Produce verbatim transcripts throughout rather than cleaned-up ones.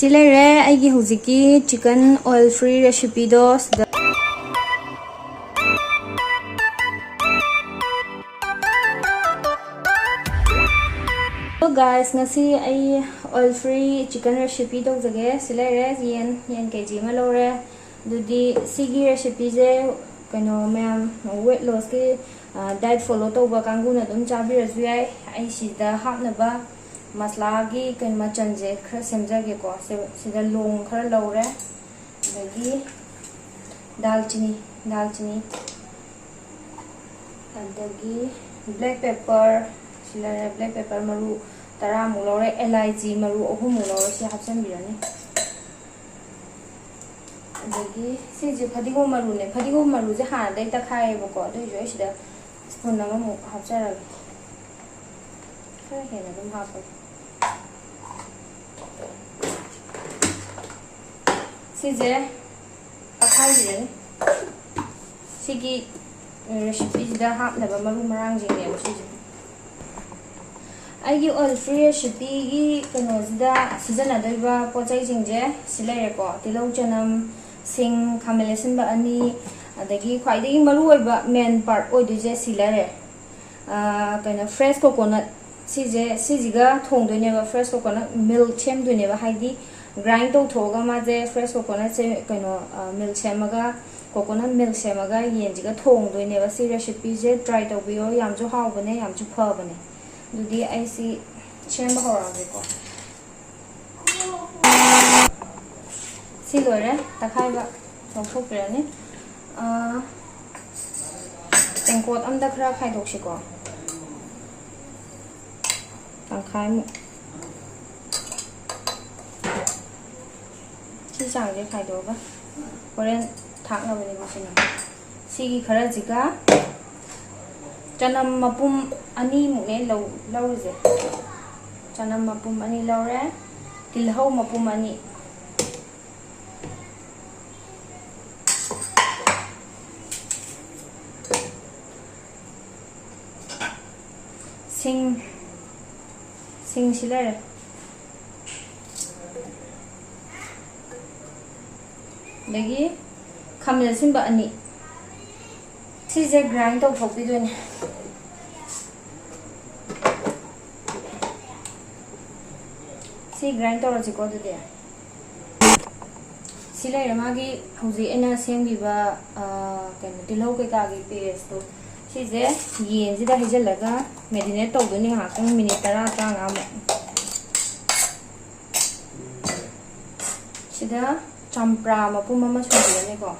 ꯁꯤ ꯂꯩꯔꯦ ꯑꯩꯒꯤ ꯍꯧꯖꯤꯛꯀꯤ chicken oil free recipeꯗꯣ ꯁꯤꯗ꯫ Hello guys, ꯉꯁꯤ ꯑꯩ oil free chicken recipe ꯇꯧꯖꯒꯦ꯫ ꯁꯤ ꯂꯩꯔꯦ ꯌꯦꯟ, ꯌꯦꯟ ꯀꯦ ꯖꯤ ꯑꯃ ꯂꯧꯔꯦ꯫ ꯑꯗꯨꯗꯤ ꯁꯤꯒꯤ recipeꯁꯦ ꯀꯩꯅꯣ ꯃꯌꯥꯝ weight lossꯀꯤ diet follow ꯇꯧꯕ ꯀꯥꯡꯕꯨꯅ ꯑꯗꯨꯝ ꯆꯥꯕꯤꯔꯁꯨ ꯌꯥꯏ꯫ ꯑꯩ ꯁꯤꯗ ꯍꯥꯞꯅꯕ ꯃꯁꯂꯥꯒꯤ ꯀꯩꯅꯣ ꯃꯆꯜꯁꯦ ꯈꯔ ꯁꯦꯝꯖꯒꯦꯀꯣ꯫ ꯁꯤ-, ꯁꯤꯗ ꯂꯣꯡ ꯈꯔ ꯂꯧꯔꯦ, ꯑꯗꯒꯤ ꯗꯥꯜꯆꯤꯅꯤ, ꯗꯥꯜꯆꯤꯅꯤ, ꯑꯗꯒꯤ black pepper, ꯁꯤ ꯂꯩꯔꯦ, black pepper ꯃꯔꯨ ꯇꯔꯥꯃꯨꯛ ꯂꯧꯔꯦ, ꯑꯦꯂꯥꯏꯆꯤ ꯃꯔꯨ ꯑꯍꯨꯝꯃꯨꯛ ꯂꯧꯔꯦ, ꯁꯤ ꯍꯥꯞꯆꯤꯟꯕꯤꯔꯅꯤ꯫ ꯑꯗꯒꯤ ꯁꯤꯁꯦ ꯐꯗꯤꯒꯣꯝ ꯃꯔꯨꯅꯦ, ꯐꯗꯤꯒꯣꯝ ꯃꯔꯨꯁꯦ ꯍꯥꯟꯅꯗꯩ ꯇꯛꯈꯥꯏꯌꯦꯕꯀꯣ, ꯑꯗꯨꯏꯁꯨ ꯑꯩ ꯁꯤꯗ spoon ꯑꯃꯃꯨꯛ ꯍꯥꯞꯆꯔꯒꯦ, ꯈꯔ ꯍꯦꯟꯅ ꯑꯗꯨꯝ ꯍꯥꯞꯄꯒꯦ꯫ ꯁꯤꯁꯦ ꯇꯛꯈꯥꯏꯕꯤꯔꯅꯤ꯫ ꯁꯤꯒꯤ recipeꯁꯤꯗ ꯍꯥꯞꯅꯕ ꯃꯔꯨ ꯃꯔꯥꯡꯁꯤꯡꯅꯦꯕ ꯁꯤꯁꯦ꯫ ꯑꯩꯒꯤ oil free recipeꯒꯤ ꯀꯩꯅꯣꯁꯤꯗ ꯁꯤꯖꯤꯟꯅꯗꯣꯏꯕ ꯄꯣꯠ ꯆꯩꯁꯤꯡꯁꯦ ꯁꯤ ꯂꯩꯔꯦꯀꯣ: ꯇꯤꯜꯍꯧ, ꯆꯅꯝ, ꯁꯤꯡ, ꯈꯥꯃꯦꯟ ꯑꯁꯤꯟꯕ ꯑꯅꯤ, ꯑꯗꯒꯤ ꯈ꯭ꯋꯥꯏꯗꯒꯤ ꯃꯔꯨꯑꯣꯏꯕ main part ꯑꯣꯏꯗꯣꯏꯁꯦ ꯁꯤ ꯂꯩꯔꯦ꯫ ꯑꯥ, ꯀꯩꯅꯣ, fresh coconut, ꯁꯤꯁꯦ, ꯁꯤꯁꯤꯒ ꯊꯣꯡꯗꯣꯏꯅꯦꯕ, fresh coconut milk ꯁꯦꯝꯗꯣꯏꯅꯦꯕ, ꯍꯥꯏꯗꯤ grind ꯇꯧꯊꯣꯛꯑꯒ ꯃꯥꯁꯦ fresh coconutꯁꯦ ꯀꯩꯅꯣ, ꯑꯥ, milk ꯁꯦꯝꯃꯒ, coconut milk ꯁꯦꯝꯃꯒ ꯌꯦꯟꯁꯤꯒ ꯊꯣꯡꯗꯣꯏꯅꯦꯕ꯫ ꯁꯤ recipeꯁꯦ try ꯇꯧꯕꯤꯌꯣ, ꯌꯥꯝꯁꯨ ꯍꯥꯎꯕꯅꯦ, ꯌꯥꯝꯁꯨ ꯐꯕꯅꯦ꯫ ꯑꯗꯨꯗꯤ ꯑꯩ ꯁꯤ ꯁꯦꯝꯕ ꯍꯧꯔꯛꯑꯒꯦꯀꯣ꯫ ꯁꯤ ꯂꯣꯏꯔꯦ ꯇꯛꯈꯥꯏꯕ, ꯂꯧꯊꯣꯛꯄꯤꯔꯅꯤ꯫ ꯑꯥ, ꯇꯦꯡꯀꯣꯠ ꯑꯝꯗ ꯈꯔ ꯈꯥꯏꯗꯣꯛꯁꯤꯀꯣ, ꯇꯪꯈꯥꯏꯃꯨꯛ꯫ ꯁꯤ ꯆꯥꯡꯁꯦ ꯈꯥꯏꯗꯣꯛꯑꯒ ꯍꯣꯔꯦꯟ ꯊꯥꯛꯅꯕꯅꯦꯕ ꯁꯤꯅ꯫ ꯁꯤꯒꯤ ꯈꯔꯁꯤꯒ ꯆꯅꯝ ꯃꯄꯨꯝ ꯑꯅꯤꯃꯨꯛꯅꯦ ꯂꯧ-, ꯂꯧꯔꯤꯁꯦ꯫ ꯆꯅꯝ ꯃꯄꯨꯝ ꯑꯅꯤ ꯂꯧꯔꯦ, ꯇꯤꯜꯍꯧ ꯃꯄꯨꯝ ꯑꯅꯤ, ꯁꯤꯡ, ꯁꯤꯡꯁꯤ ꯂꯩꯔꯦ꯫ ꯑꯗꯒꯤ ꯈꯥꯃꯦꯟ ꯑꯁꯤꯟꯕ ꯑꯅꯤ꯫ ꯁꯤꯁꯦ grind ꯇꯧꯊꯣꯛꯄꯤꯗꯣꯏꯅꯦ꯫ ꯁꯤ grind ꯇꯧꯔꯁꯤꯀꯣ ꯑꯗꯨꯗꯤ꯫ ꯁꯤ ꯂꯩꯔꯦ ꯃꯥꯒꯤ ꯍꯧꯖꯤꯛ ꯑꯩꯅ ꯁꯦꯝꯈꯤꯕ, ꯑ, ꯀꯩꯅꯣ, ꯇꯤꯜꯍꯧ ꯀꯩꯀꯥꯒꯤ paste ꯇꯣ꯫ ꯁꯤꯁꯦ ꯌꯦꯟꯁꯤꯗ ꯍꯩꯖꯤꯜꯂꯒ marinate ꯇꯧꯗꯣꯏꯅꯤ ꯉꯥꯏꯍꯥꯛꯇꯪ, minute ꯇꯔꯥ ꯇꯔꯥꯃꯉꯥꯃꯨꯛ꯫ ꯁꯤꯗ ꯆꯝꯄ꯭ꯔꯥ ꯃꯄꯨꯝ ꯑꯃ ꯁꯨꯕꯤꯔꯅꯤꯀꯣ꯫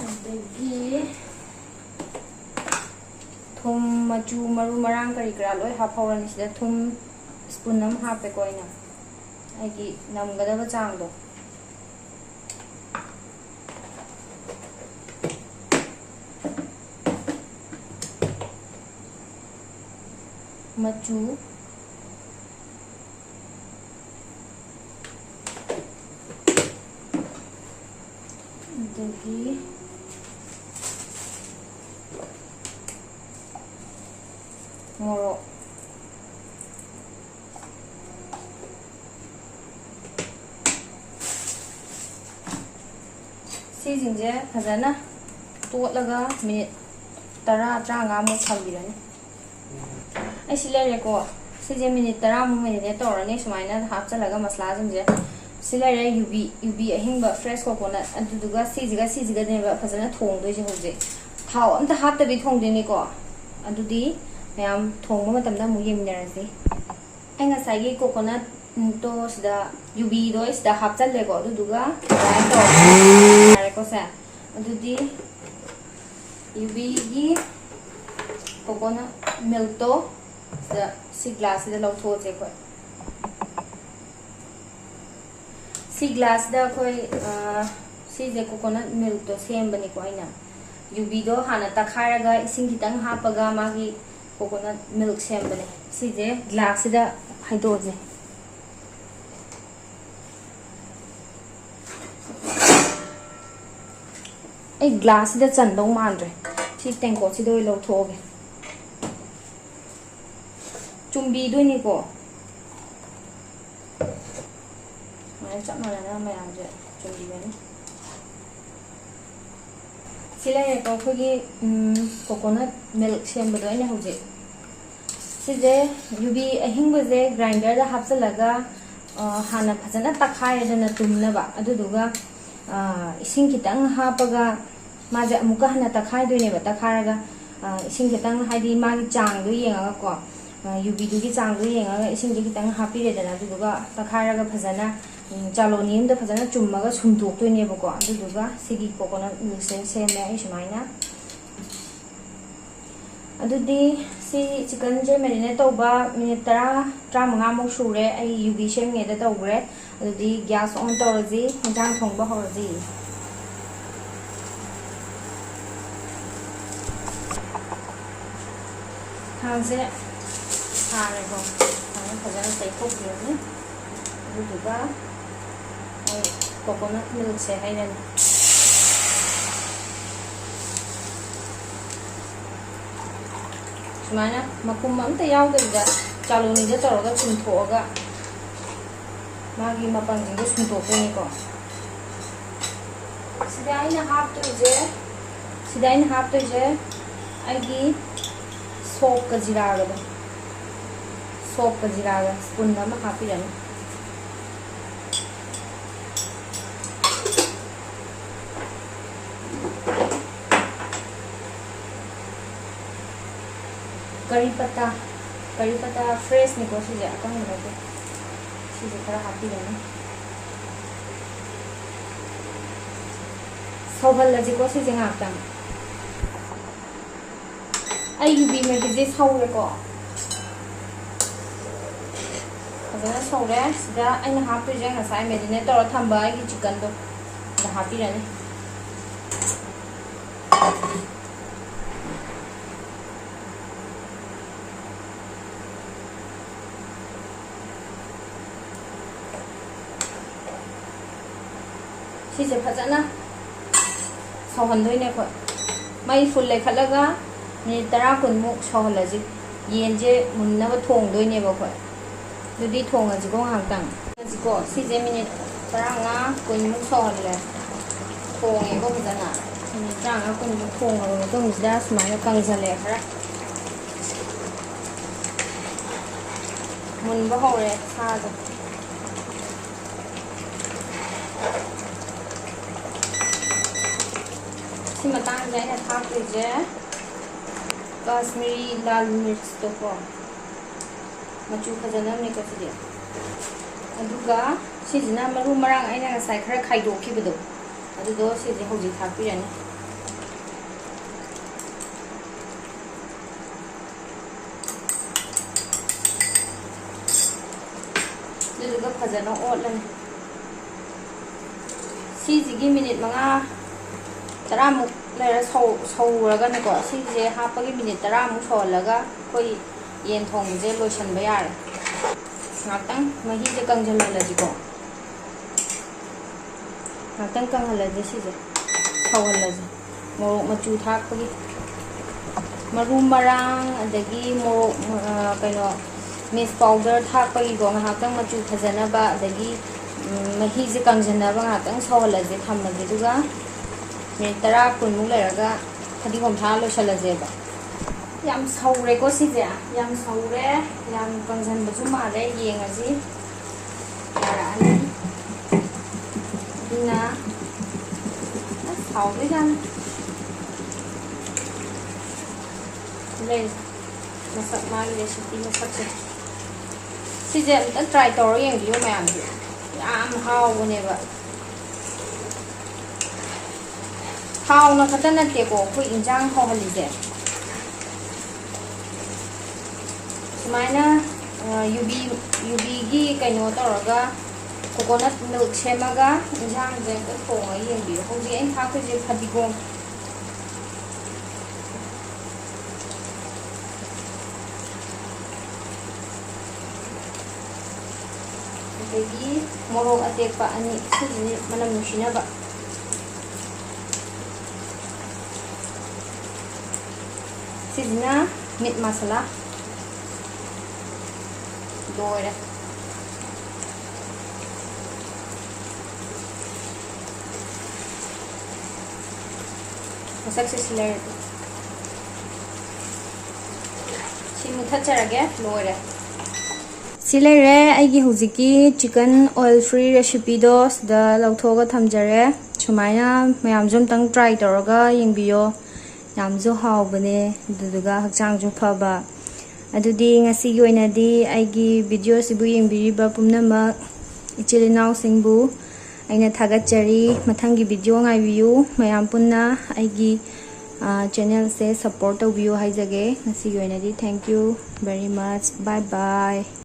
ꯑꯗꯒꯤ ꯊꯨꯝ, ꯃꯆꯨ, ꯃꯔꯨ ꯃꯔꯥꯡ ꯀꯔꯤ ꯀꯔꯥ ꯂꯣꯏ ꯍꯥꯞꯍꯧꯔꯅꯤ꯫ ꯁꯤꯗ ꯊꯨꯝ spoon ꯑꯃ ꯍꯥꯞꯄꯦꯀꯣ ꯑꯩꯅ, ꯑꯩꯒꯤ ꯅꯝꯒꯗꯕ ꯆꯥꯡꯗꯣ꯫ ꯃꯆꯨ, ꯑꯗꯒꯤ ꯃꯣꯔꯣꯛ꯫ ꯁꯤꯁꯤꯡꯁꯦ ꯐꯖꯅ ꯇꯣꯠꯂꯒ minute ꯇꯔꯥ, ꯇꯔꯥꯃꯉꯥꯃꯨꯛ ꯊꯝꯕꯤꯔꯅꯤ꯫ ꯑꯩ ꯁꯤ ꯂꯩꯔꯦꯀꯣ꯫ ꯁꯤꯁꯦ minute ꯇꯔꯥꯃꯨꯛ marinate ꯇꯧꯔꯅꯤ ꯁꯨꯃꯥꯏꯅ ꯍꯥꯞꯆꯤꯜꯂꯒ ꯃꯁꯂꯥꯁꯤꯡꯁꯦ꯫ ꯁꯤ ꯂꯩꯔꯦ ꯌꯨꯕꯤ, ꯌꯨꯕꯤ ꯑꯍꯤꯡꯕ, fresh coconut, ꯑꯗꯨꯗꯨꯒ ꯁꯤꯁꯤꯒ ꯁꯤꯁꯤꯒꯅꯦꯕ ꯐꯖꯅ ꯊꯣꯡꯗꯣꯏꯁꯦ ꯍꯧꯖꯤꯛ꯫ ꯊꯥꯎ ꯑꯝꯇ ꯍꯥꯞꯇꯕꯤ ꯊꯣꯡꯗꯣꯏꯅꯤꯀꯣ꯫ ꯑꯗꯨꯗꯤ ꯃꯌꯥꯝ ꯊꯣꯡꯕ ꯃꯇꯝꯗ ꯑꯃꯨꯛ ꯌꯦꯡꯃꯤꯟꯅꯔꯁꯤ꯫ ꯑꯩ ꯉꯁꯥꯏꯒꯤ coconut ꯇꯣ ꯁꯤꯗ, ꯌꯨꯕꯤꯗꯣ ꯑꯩ ꯁꯤꯗ ꯍꯥꯞꯆꯜꯂꯦꯀꯣ, ꯑꯗꯨꯗꯨꯒ grind ꯇꯧꯔꯒ ꯌꯥꯔꯦꯀꯣ ꯁꯦ꯫ ꯑꯗꯨꯗꯤ ꯌꯨꯕꯤꯒꯤ coconut milk ꯇꯣ ꯁꯤꯗ, ꯁꯤ glass ꯁꯤꯗ ꯂꯧꯊꯣꯛꯑꯁꯦ ꯑꯩꯈꯣꯏ꯫ ꯁꯤ glass ꯁꯤꯗ ꯑꯩꯈꯣꯏ, ꯑ, ꯁꯤꯁꯦ coconut milk ꯇꯣ ꯁꯦꯝꯕꯅꯤꯀꯣ ꯑꯩꯅ꯫ ꯌꯨꯕꯤꯗꯣ ꯍꯥꯟꯅ ꯇꯛꯈꯥꯏꯔꯒ ꯏꯁꯤꯡ ꯈꯤꯇꯪ ꯍꯥꯞꯄꯒ ꯃꯥꯒꯤ coconut milk ꯁꯦꯝꯕꯅꯦ꯫ ꯁꯤꯁꯦ glass ꯁꯤꯗ ꯍꯩꯗꯣꯛꯑꯁꯦ꯫ ꯑꯩ glass ꯁꯤꯗ ꯆꯟꯗꯧ ꯃꯥꯟꯗ꯭ꯔꯦ꯫ ꯁꯤ ꯇꯦꯡꯀꯣꯠꯁꯤꯗ ꯑꯣꯏꯅ ꯂꯧꯊꯣꯛꯑꯒꯦ꯫ ꯆꯨꯝꯕꯤꯗꯣꯏꯅꯤꯀꯣ꯫ ꯁꯨꯃꯥꯏꯅ ꯆꯞ ꯃꯥꯟꯅꯅ ꯃꯌꯥꯝꯁꯦ ꯆꯨꯝꯕꯤꯔꯅꯤ꯫ ꯁꯤ ꯂꯩꯔꯦꯀꯣ ꯑꯩꯈꯣꯏꯒꯤ, ꯎꯝ, coconut milk ꯁꯦꯝꯕꯗꯣ ꯑꯩꯅ ꯍꯧꯖꯤꯛ꯫ ꯁꯤꯁꯦ ꯌꯨꯕꯤ ꯑꯍꯤꯡꯕꯁꯦ grinderꯗ ꯍꯥꯞꯆꯤꯜꯂꯒ, ꯑ, ꯍꯥꯟꯅ ꯐꯖꯅ ꯇꯛꯈꯥꯏꯔꯦꯗꯅ ꯇꯨꯝꯅꯕ꯫ ꯑꯗꯨꯗꯨꯒ, ꯑ, ꯏꯁꯤꯡ ꯈꯤꯇꯪ ꯍꯥꯞꯄꯒ ꯃꯥꯁꯦ ꯑꯃꯨꯛꯀ ꯍꯟꯅ ꯇꯛꯈꯥꯏꯗꯣꯏꯅꯦꯕ꯫ ꯇꯛꯈꯥꯏꯔꯒ, ꯑ, ꯏꯁꯤꯡ ꯈꯤꯇꯪ, ꯍꯥꯏꯗꯤ ꯃꯥꯒꯤ ꯆꯥꯡꯗꯣ ꯌꯦꯡꯉꯒꯀꯣ, ꯑ, ꯌꯨꯕꯤꯗꯨꯒꯤ ꯆꯥꯡꯗꯣ ꯌꯦꯡꯉꯒ ꯏꯁꯤꯡꯁꯦ ꯈꯤꯇꯪ ꯍꯥꯞꯄꯤꯔꯦꯗꯅ, ꯑꯗꯨꯗꯨꯒ ꯇꯛꯈꯥꯏꯔꯒ ꯐꯖꯅ, ꯎꯝ, ꯆꯥꯂꯣꯅꯤ ꯑꯃꯗ ꯐꯖꯅ ꯆꯨꯝꯃꯒ ꯁꯨꯝꯗꯣꯛꯇꯣꯏꯅꯦꯕꯀꯣ꯫ ꯑꯗꯨꯗꯨꯒ ꯁꯤꯒꯤ coconut milkꯁꯦ ꯁꯦꯝꯃꯦ ꯑꯩ ꯁꯨꯃꯥꯏꯅ꯫ ꯑꯗꯨꯗꯤ ꯁꯤ chickenꯁꯦ marinate ꯇꯧꯕ minute ꯇꯔꯥ, ꯇꯔꯥꯃꯉꯥꯃꯨꯛ ꯁꯨꯔꯦ꯫ ꯑꯩ ꯌꯨꯕꯤ ꯁꯦꯝꯃꯤꯉꯩꯗ ꯇꯧꯈ꯭ꯔꯦ꯫ ꯑꯗꯨꯗꯤ gas on ꯇꯧꯔꯁꯤ, ꯏꯟꯖꯥꯡ ꯊꯣꯡꯕ ꯍꯧꯔꯁꯤ꯫ ꯊꯥꯎꯁꯦ ꯁꯥꯔꯦꯀꯣ, ꯊꯥꯎꯁꯦ ꯐꯖꯅ ꯇꯩꯊꯣꯛꯄꯤꯔꯅꯤ꯫ ꯑꯗꯨꯗꯨꯒ ꯑꯩ coconut milkꯁꯦ ꯍꯩꯔꯅꯤ꯫ ꯁꯨꯃꯥꯏꯅ ꯃꯀꯨꯝ ꯑꯝꯇ ꯌꯥꯎꯗꯕꯤꯗ ꯆꯥꯂꯣꯅꯤꯗ ꯇꯧꯔꯒ ꯆꯨꯝꯊꯣꯛꯑꯒ ꯃꯥꯒꯤ ꯃꯄꯪꯁꯤꯡꯗꯣ ꯁꯨꯝꯗꯣꯛꯇꯣꯏꯅꯤꯀꯣ꯫ ꯁꯤꯗ ꯑꯩꯅ ꯍꯥꯞꯇꯣꯏꯁꯦ, ꯁꯤꯗ ꯑꯩꯅ ꯍꯥꯞꯇꯣꯏꯁꯦ ꯑꯩꯒꯤ ꯁꯣꯞꯀ ꯖꯤꯔꯥꯒꯗꯣ, ꯁꯣꯞꯀ ꯖꯤꯔꯥꯒ spoon ꯑꯃ ꯍꯥꯞꯄꯤꯔꯅꯤ꯫ ꯀꯔꯤ ꯄꯇꯥ, ꯀꯔꯤ ꯄꯇꯥ freshꯅꯤꯀꯣ ꯁꯤꯁꯦ, ꯑꯀꯪꯕ ꯅꯠꯇꯦ꯫ ꯁꯤꯁꯦ ꯈꯔ ꯍꯥꯞꯄꯤꯔꯅꯤ꯫ ꯁꯧꯍꯜꯂꯁꯤꯀꯣ ꯁꯤꯁꯦ ꯉꯥꯏꯍꯥꯛꯇꯪ꯫ ꯑꯩꯒꯤ ꯌꯨꯕꯤ ꯃꯍꯤꯁꯦ ꯁꯧꯔꯦꯀꯣ꯫ ꯐꯖꯅ ꯁꯧꯔꯦ꯫ ꯁꯤꯗ ꯑꯩꯅ ꯍꯥꯞꯇꯣꯏꯁꯦ ꯉꯁꯥꯏ marinate ꯇꯧꯔ ꯊꯝꯕ ꯑꯩꯒꯤ chickenꯗꯣ ꯁꯤꯗ ꯍꯥꯞꯄꯤꯔꯅꯤ꯫ ꯁꯤꯁꯦ ꯐꯖꯅ ꯁꯧꯍꯟꯗꯣꯏꯅꯦ ꯑꯩꯈꯣꯏ꯫ ꯃꯩ full ꯂꯩꯈꯠꯂꯒ ꯃꯤꯅꯤꯠ ꯇꯔꯥ ꯀꯨꯟꯃꯨꯛ ꯁꯧꯍꯜꯂꯁꯤ꯫ ꯌꯦꯟꯁꯦ ꯃꯨꯟꯅꯕ ꯊꯣꯡꯗꯣꯏꯅꯦꯕ ꯑꯩꯈꯣꯏ꯫ ꯑꯗꯨꯗꯤ ꯊꯣꯡꯉꯁꯤꯀꯣ ꯉꯥꯏꯍꯥꯛꯇꯪ꯫ ꯊꯣꯡꯉꯁꯤꯀꯣ꯫ ꯁꯤꯁꯦ ꯃꯤꯅꯤꯠ ꯇꯔꯥꯃꯉꯥ ꯀꯨꯟꯃꯨꯛ ꯁꯧꯍꯜꯂꯦ꯫ ꯊꯣꯡꯉꯦꯀꯣ ꯐꯖꯅ꯫ ꯃꯤꯅꯤꯠ ꯇꯔꯥꯃꯉꯥ ꯀꯨꯟꯃꯨꯛ ꯊꯣꯡꯉꯕ ꯃꯇꯨꯡꯁꯤꯗ ꯁꯨꯃꯥꯏꯅ ꯀꯪꯁꯜꯂꯛꯑꯦ ꯈꯔ꯫ ꯃꯨꯟꯕ ꯍꯧꯔꯦ ꯁꯥꯗꯣ꯫ ꯁꯤ ꯃꯇꯥꯡꯁꯤꯗ ꯑꯩꯅ ꯊꯥꯛꯇꯣꯏꯁꯦ ꯀꯥꯁꯃꯤꯔꯤ ꯂꯥꯜ ꯃꯤꯔꯆꯇꯣꯀꯣ, ꯃꯆꯨ ꯐꯖꯅꯕꯅꯦꯀꯣ ꯁꯤꯗꯤ꯫ ꯑꯗꯨꯒ ꯁꯤꯁꯤꯅ ꯃꯔꯨ ꯃꯔꯥꯡ ꯑꯩꯅ ꯉꯁꯥꯏ ꯈꯔ ꯈꯥꯏꯗꯣꯛꯈꯤꯕꯗꯣ, ꯑꯗꯨꯗꯣ ꯁꯤꯁꯦ ꯍꯧꯖꯤꯛ ꯊꯥꯛꯄꯤꯔꯅꯤ꯫ ꯑꯗꯨꯗꯨꯒ ꯐꯖꯅ ꯑꯣꯠꯂꯅꯤ꯫ ꯁꯤꯁꯤꯒꯤ ꯃꯤꯅꯤꯠ ꯃꯉꯥ ꯇꯔꯥꯃꯨꯛ ꯂꯩꯔ ꯁꯧ-, ꯁꯧꯔꯒꯅꯦꯀꯣ, ꯁꯤꯁꯦ ꯍꯥꯞꯄꯒꯤ ꯃꯤꯅꯤꯠ ꯇꯔꯥꯃꯨꯛ ꯁꯧꯍꯜꯂꯒ ꯑꯩꯈꯣꯏ ꯌꯦꯟ ꯊꯣꯡꯕꯁꯦ ꯂꯣꯏꯁꯤꯟꯕ ꯌꯥꯔꯦ꯫ ꯉꯥꯛꯇꯪ ꯃꯍꯤꯁꯦ ꯀꯪꯁꯤꯜꯍꯜꯂꯁꯤꯀꯣ꯫ ꯉꯥꯛꯇꯪ ꯀꯪꯍꯜꯂꯁꯦ ꯁꯤꯁꯦ, ꯁꯧꯍꯜꯂꯁꯦ꯫ ꯃꯣꯔꯣꯛ ꯃꯆꯨ ꯊꯥꯛꯄꯒꯤ ꯃꯔꯨ ꯃꯔꯥꯡ, ꯑꯗꯒꯤ ꯃꯣꯔꯣꯛ, ꯑ, ꯀꯩꯅꯣ, ꯃꯤꯁ ꯄꯥꯎꯗꯔ ꯊꯥꯛꯄꯒꯤꯀꯣ, ꯉꯥꯏꯍꯥꯛꯇꯪ ꯃꯆꯨ ꯐꯖꯅꯕ, ꯑꯗꯒꯤ, ꯎꯝ, ꯃꯍꯤꯁꯦ ꯀꯪꯁꯤꯟꯅꯕ ꯉꯥꯏꯍꯥꯛꯇꯪ ꯁꯧꯍꯜꯂꯁꯦ, ꯊꯝꯃꯒꯦ꯫ ꯑꯗꯨꯒ ꯃꯤꯅꯤꯠ ꯇꯔꯥ ꯀꯨꯟꯃꯨꯛ ꯂꯩꯔꯒ ꯐꯗꯤꯒꯣꯝ ꯊꯥꯛꯑ ꯂꯣꯏꯁꯤꯜꯂꯁꯦꯕ꯫ ꯌꯥꯝ ꯁꯧꯔꯦꯀꯣ ꯁꯤꯁꯦ, ꯌꯥꯝ ꯁꯧꯔꯦ, ꯌꯥꯝ ꯀꯪꯁꯤꯟꯕꯁꯨ ꯃꯥꯜꯂꯦ, ꯌꯦꯡꯉꯁꯤ꯫ ꯌꯥꯔꯛꯑꯅꯤ꯫ ꯑꯗꯨꯅ ꯑꯁ, ꯍꯥꯎꯗꯣꯏꯖꯥꯠꯅꯤ꯫ ꯂꯩ꯫ ꯃꯁꯛ, ꯃꯥꯒꯤ recipe ꯃꯁꯛꯁꯦ꯫ ꯁꯤꯁꯦ ꯑꯝꯇ try ꯇꯧꯔ ꯌꯦꯡꯕꯤꯌꯨ ꯃꯌꯥꯝꯁꯦ꯫ ꯌꯥꯝ ꯍꯥꯎꯕꯅꯦꯕ꯫ ꯊꯥꯎꯅ ꯈꯛꯇ ꯅꯠꯇꯦꯀꯣ ꯑꯩꯈꯣꯏ ꯏꯟꯖꯥꯡ ꯍꯥꯎꯍꯜꯂꯤꯁꯦ꯫ ꯁꯨꯃꯥꯏꯅ, ꯑ, ꯌꯨꯕꯤ, ꯌꯨꯕꯤꯒꯤ ꯀꯩꯅꯣ ꯇꯧꯔꯒ, coconut milk ꯁꯦꯝꯃꯒ ꯏꯟꯖꯥꯡꯁꯦ ꯑꯝꯇ ꯊꯣꯡꯉꯒ ꯌꯦꯡꯕꯤꯌꯨ꯫ ꯍꯧꯖꯤꯛ ꯑꯩꯅ ꯊꯥꯛꯇꯣꯏꯁꯦ ꯐꯗꯤꯒꯣꯝ꯫ ꯑꯗꯒꯤ ꯃꯣꯔꯣꯛ ꯑꯇꯦꯛꯄ ꯑꯅꯤ, ꯁꯤꯁꯤꯅ ꯃꯅꯝ ꯅꯨꯡꯁꯤꯅꯕ꯫ ꯁꯤꯁꯤꯅ ꯃꯤꯠ ꯃꯁꯥꯂꯥ꯫ ꯂꯣꯏꯔꯦ꯫ ꯃꯁꯛꯁꯦ ꯁꯤ ꯂꯩꯔꯦ꯫ ꯁꯤ ꯃꯨꯊꯠꯆꯔꯒꯦ꯫ ꯂꯣꯏꯔꯦ꯫ ꯁꯤ ꯂꯩꯔꯦ ꯑꯩꯒꯤ ꯍꯧꯖꯤꯛꯀꯤ chicken oil free recipeꯗꯣ ꯁꯤꯗ ꯂꯧꯊꯣꯛꯑꯒ ꯊꯝꯖꯔꯦ꯫ ꯁꯨꯃꯥꯏꯅ ꯃꯌꯥꯝꯁꯨ ꯑꯝꯇꯪ try ꯇꯧꯔꯒ ꯌꯦꯡꯕꯤꯌꯣ꯫ ꯌꯥꯝꯁꯨ ꯍꯥꯎꯕꯅꯦ꯫ ꯑꯗꯨꯗꯨꯒ ꯍꯛꯆꯥꯡꯁꯨ ꯐꯕ꯫ ꯑꯗꯨꯗꯤ ꯉꯁꯤꯒꯤ ꯑꯣꯏꯅꯗꯤ ꯑꯩꯒꯤ videoꯁꯤꯕꯨ ꯌꯦꯡꯕꯤꯔꯤꯕ ꯄꯨꯝꯅꯃꯛ ꯏꯆꯤꯜ ꯏꯅꯥꯎꯁꯤꯡꯕꯨ ꯑꯩꯅ ꯊꯥꯒꯠꯆꯔꯤ꯫ ꯃꯊꯪꯒꯤ video ꯉꯥꯏꯕꯤꯌꯨ꯫ ꯃꯌꯥꯝ ꯄꯨꯟꯅ ꯑꯩꯒꯤ channelꯁꯦ support ꯇꯧꯕꯤꯌꯨ ꯍꯥꯏꯖꯒꯦ꯫ ꯉꯁꯤꯒꯤ ꯑꯣꯏꯅꯗꯤ thank you very much, bye bye꯫